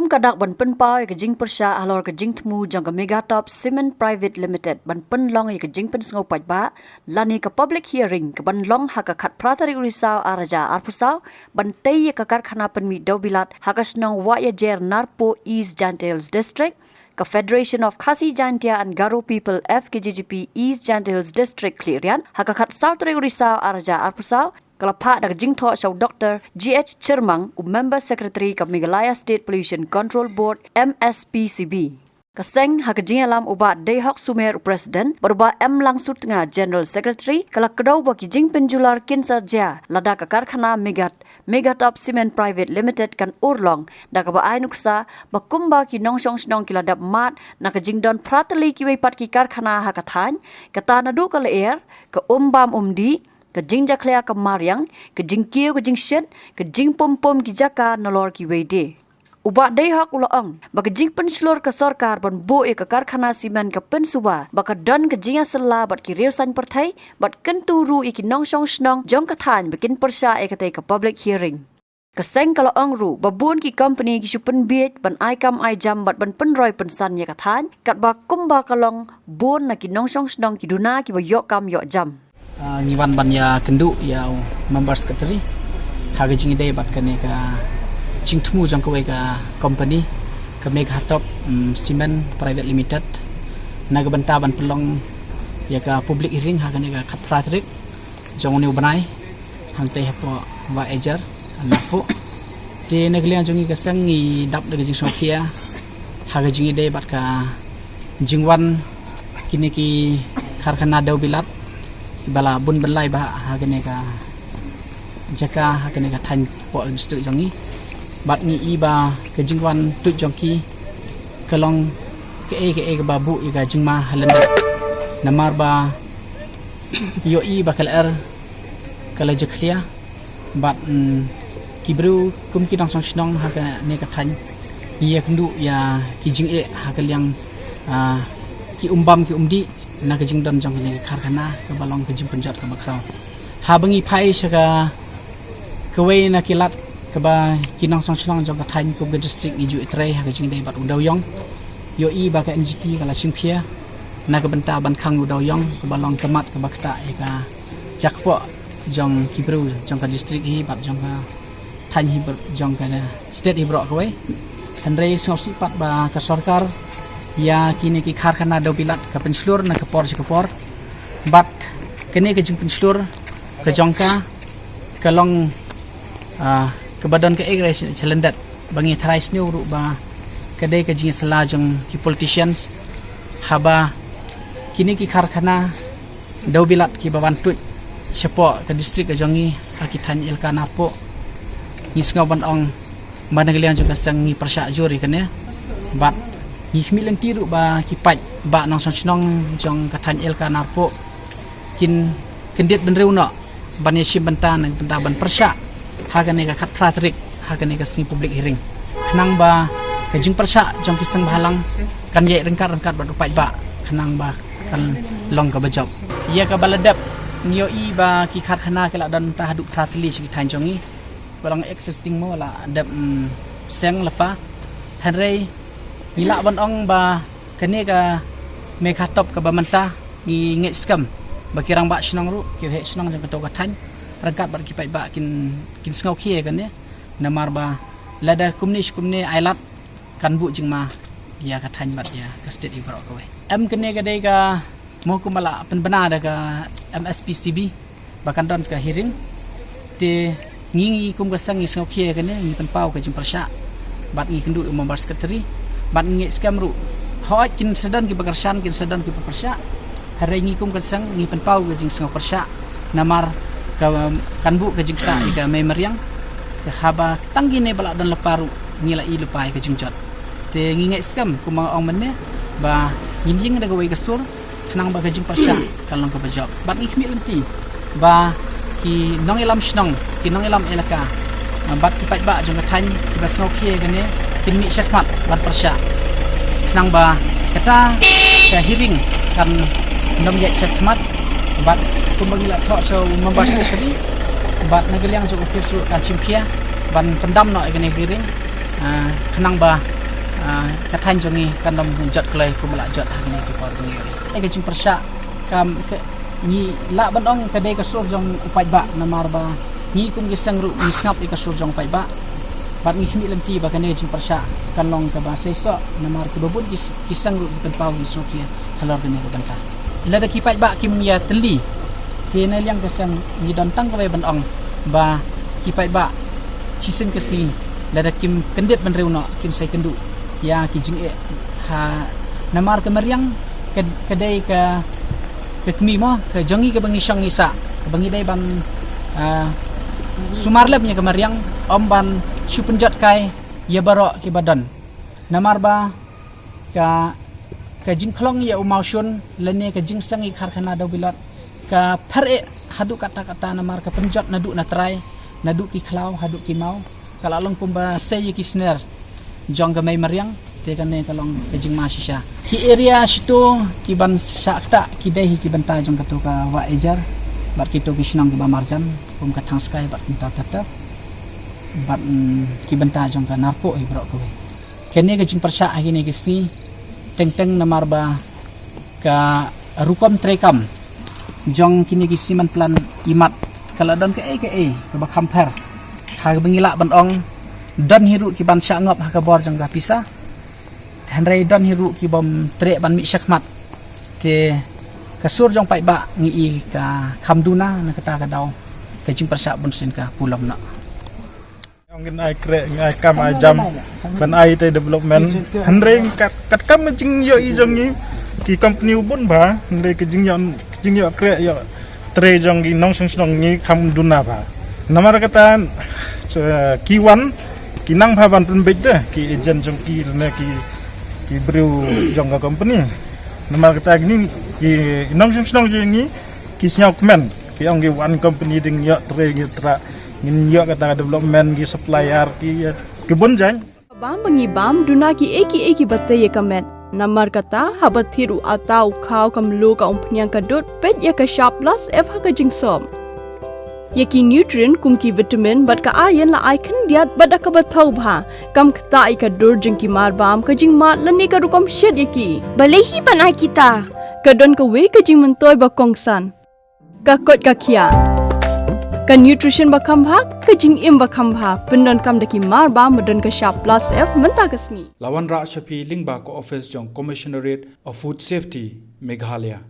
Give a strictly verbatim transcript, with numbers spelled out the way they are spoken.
Ka dak ban pynpaw ïa ka jingpyrshah halor ka jingthmu jong ka Megatop Cement Private Limited ban pynlong ïa ka jingpynsngew paidbah lane ka public hearing ka ban long ha ka khatphra tarik u Risaw ar hajar arphew saw ban tei ïa ka karkhana pynmih dewbilat ha ka shnong Wahiajer Narpuh, East Jaintia Hills District. Ka Federation of Khasi Jaintia and Garo People, F K J G P, East Jaintia Hills District Khliehriat ha ka khatsaw tarik u Risaw ar hajar arphew saw ka la phah da ka jingthoh sha u Doctor G H Chyrmang, u Member Secretary ka Meghalaya State Pollution Control Board, M S P C B. Ka seng ha ka jingïalam u Bah Deihok Sumer, u President, bad u Bah M Langsurtnga, General Secretary, ka la kdew ba ki jingpynjular kin sa jia lada ka karkhana Megat Megatop Cement Private Limited kan urlong, da kaba ai nuksa ba kumba ki nongshong shnong ki la dep mad na ka jingdon phra tylli kiwei pat ki karkhana ha ka thaiñ, kata naduh ka lyer, ka um bam um dih, ka jingjakhlia ka mariang, ka jingkiew ka jingshit, ka jingpum pum ki jaka nalor kiwei de. U Bah Deihok u la ong ba ka jingpynshlur ka sorkar ban buh ïa ka karkhana simen ka pynsuba ba ka don ka jingïasylla bad ki riew saiñ pyrthei bad kyntu ruh ïa ki nongshong shnong jong ka thaiñ ba kin pyrshah ïa katei ka public hearing. Ka seng ka la ong ruh ba bun ki company ki shu pynbiej ban ai kam ai jam bad ban pynroi pynsan ïa ka thaiñ, katba kumba ka long bun na ki nongshong shnong ki duna kiba ïoh kam ïoh jam. Ah, ngi wan ban ïakynduh ïa u Member Secretary ha ka jingïadei bad kane ka jingthmu jong kawei ka company, ka Megatop, mm, Cement Private Limited, na ka bynta ban pynlong ïa ka public hearing ha kane ka khatphra tarik jong une u bnai, hangtei hapoh Wahiajer Narpuh. Te na ka liang jong ngi ka seng ngi dap da ka jingsngewkhia ha ka jingïadei bad ka jingwan kine ki karkhana dewbilat kiba la bun bynlai bha ha kane ka jaka, ha kane ka thaiñ hapoh district jong ngi. Bad ngi i ba ka jingwan tuid jong ki ka long kaei kaei kaba buh ïa ka jingma ha lyndet. Namar ba ïohi ba ka lyer ka la jakhlia bad, mm, ki briew kum ki nongshong shnong ha kane ka thaiñ ngi ïakynduh ïa ki jingeh ha ka liang, ah, ki um bam ki um dih na ka jingdon jong kane ka karkhana kaba long ka jingpynjot kaba khraw. Haba ngi phai sha ka kawei na ki lad kaba ki nongshong shnong jong ka thaiñ kum ka district ngi ju ïatrei ha ka jingïadei bad u dewïong. Ïohi ba ka N G T ka la shimkhia na ka bynta ban khang u dewïong kaba long ka mat kaba ktah ïa ka jakpoh jong ki briew jong ka district hi bad jong ka thaiñ hi bad jong ka state hi baroh kawei. Hynrei sngewsih pat ba ka sorkar ïa kine ki karkhana dewbilat ka pynshlur na ka por sha ka por. Bad kane ka jingpynshlur ka jong ka ka long, ah, kaba don kaei kaei shalyndet ba ngi tharai sniew ruh ba ka dei ka jingïasylla jong ki politicians haba kine ki karkhana dewbilat kiba wan tuid shapoh ka district ka jong ngi ha ki thaiñ Elaka Narpuh. Ngi sngew ban ong ba na ka liang jong ka seng ngi pyrshah jur ïa kane bad ngi khmih lynti ruh ba ki paidbah nongshong shnong jong ka thaiñ Elaka Narpuh kin kyndit bynriew noh ban ïashim bynta na ka bynta ban pyrshah ha kane ka khatphra tarik ha kane ka sngi public hearing. Khnang ba ka jingpyrshah jong ki seng bhalang kan ïaid ryngkat ryngkat bad u paidbah khnang ba kan long kaba jop. Ïa kaba la dep ngi ïohi ba ki karkhana ki la don mynta haduh phra tylli sha ki thaiñ jong ngi. Ba long existing mo la dep, mm, seng lypa. Hynrei ngi lah ban ong ba kane ka Megatop kaba mynta ngi ngeit skhem ba ki rangbah shnong ruh, ki heh shnong jong kato ka thaiñ ryngkat bad ki paidbah kin, kin sngewkhia ïa kane. Namar ba lada kumne shi kumne ai lad kan buh jingma ïa ka thaiñ bad ïa ka state hi baroh kawei. Em kane ka dei ka mo kumba la pynbna da ka M S P C B ba kan don ka hearing. Te ngi, ngi kum ka seng ngi sngewkhia ïa kane, ngi pynpaw ka jingpyrshah bad ngi kynduh ïa u member secretary bad ngi ngeit skhem ruh hooid kin sa don kiba kyrshan, kin sa don kiba pyrshah. Hynrei ngi kum ka seng ngi pynpaw ka jingsngewpyrshah namar ka kan buh ka jingktah ïa ka mei mariang. Ka haba tang kine ba la don lypa ruh ngi la ïohi lypa ïa ka jingjot. Te ngi ngeit skhem kumba nga ong mynne ba ngin ïeng da kawei ka sur khnang ba ka jingpyrshah kan long kaba jop. Bad ngi khmih lynti ba ki nongïalam shnong, ki nongïalam elaka, ah, bad ki paidbah jong ka thaiñ kiba sngewkhia ïa kane kin mih shakhmat ban pyrshah khnang ba kata ka hearing kan nym ïaid shakhmat. Bad kumba ngi la thoh sha u member secretary bad na ka liang jong office ruh kan shimkhia ban pyndam noh ïa kane ka hearing, ah, khnang ba Ah, ka thaiñ jong ngi kan ym jot kloi kum ba la jot ha kine ki por jong ngi. Ai ka jingpyrshah kam ka ngi lah ban ong ka dei ka sur jong u paidbah namar ba ngi kum ki seng ruh ngi sngap ïa ka sur jong u paidbah. Bad ngi khmih lynti ba kane ka jingpyrshah kan long kaba seisoh namar kiba bun ki s-, ki seng ruh ki pynpaw ki sngewthuh halor kane ka bynta. Lada ki paidbah kim ïa tylli te na liang ka seng ngi don tang kawei ban ong ba ki paidbah shisien ka sngi lada kim kyndit bynriew noh kin sa ïakynduh ïa ki jingeh ha namar ka mariang ka, ka dei ka, ka kmie mo ka jong ngi kaba ngi shong ngi sah kaba ngi dei ban, ah, sumar lem ïa ka mariang ym ban shu pynjot kai ïa baroh kiba don. Namar ba ka, ka jingkhlong ïa u mawshun lane ka jingseng ïa karkhana dewbilat ka pher eh haduh katta katta namar ka pynjot naduh na trai, naduh ki khlaw haduh ki maw. Ka la long kumba sei ïa ki sner jong ka mei mariang te kane ka long ka jingma shisha. Ki area shito ki ban shah ktah ki dei hi ki bynta jong kato ka Wah Ejar bad kito ki shnong kiba marjan kum ka Thangskai bad kumta tata bad, mm, ki bynta jong ka Narpuh hi baroh kawei. Kane ka jingpyrshah ha kine ki sngi teng teng namar ba ka rukom treikam jong kine ki cement plant imat ka la don kaei kaei kaba kham pher ha kaba ngi lah ban ong don hi ruh ki ban shah ngop ha ka bor jong ka pisa. Hynrei don hi ruh ki bym treh ban mih shakhmat te ka sur jong paidbah ngi i ka kham duna na kata ka daw ka jingpyrshah bunsien ka pulom noh. Ngin ai kreh, ngin ai kam ai jam ban ai te development. Hynrei kat, kat kam ka jingïohi jong ngi ki company u bun bha, hynrei ka jingïoh, ka jingïoh kreh ïoh trei jong ki nongshong shnong ngi kham duna bha. Namar kata, eh, ki wan ki nang bha ban pynbeit de ki agent jong ki ne ki, ki briew jong ka company. Namar kata kini ki nongshong shnong jong ngi ki sngewkmen ki ong ki wan company dang ïoh trei ïoh trah ngin ïoh kata ka development ki supplier ki, eh, ki bun jaiñ. Bam ba ngi bam duna ki ei ki ei kiba tei ïa ka met. Namar kata haba thied u ata u khaw ka mluh ka umphniang ka dud peit ïa ka shap plus F ha ka jingsop. Ïa ki nutrient kum ki vitamin bad ka iron la ai khyndiat bad da kaba thaw bha kam ktah ïa ka dur jong ki marbam ka jingmad lane ka rukom shet ïa ki. Balei hi ban ai kita? Ka don kawei ka jingmyntoi ba kongsan. Ka koit ka khiah. Ka nutrition ba kham bha, ka jingim ba kham bha, pyndonkam da ki marbam ba don ka shap plus F mynta ka sngi. La wanrah sha phi lyngba ka office jong Commissionerate of Food Safety, Meghalaya.